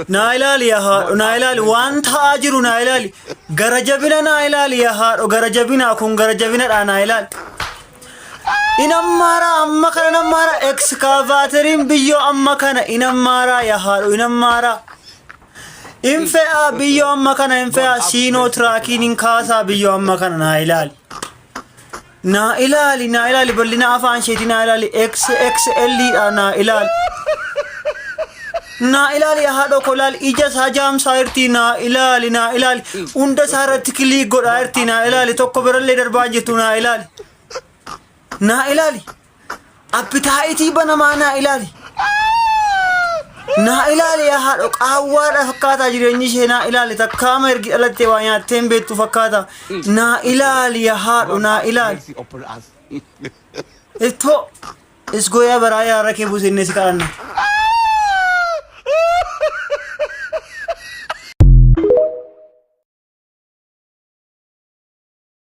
Naa ilaali yaa haadho, naa ilaali waan ta'aa jiru naa ilaali. Gara jabina naa ilaali yaa haadho, gara jabina kun gara jabinadha naa ilaali. In ammaaraa amma kana in ammaaraa ekskavaateriin biyyoo amma kana in ammaaraa yaa haadho in ammaaraa. In fe'aa biyyoo amma kana in fe'aa siinoo tiraakiin hin kaasaa biyyoo amma kana naa ilaali. Naa ilaali naa ilaali bal'ina afaan isheetii naa ilaali XXL dha naa ilaali. Naa ilaali yaa haadhoo koo ilaali ija isaa jaamsaa jirti naa ilaali naa ilaali hunda isaa irratti kiliik godhaa jirti naa ilaali tokko birallee darbaa hin jirtu naa ilaali. Naa ilaali. Appitaayitii banamaa naa ilaali. Naa ilaali yaa haadho qaawwaadha fakkaataa jireenyi ishee naa ilaali takkaama ergi dhalattee waa nyaattee hin beektu fakkaata. Naa ilaali yaa haadho naa ilaali. Mercy upon us. Ittoo isgooyaa baraa yaa rakee buusee inni si kadhanna.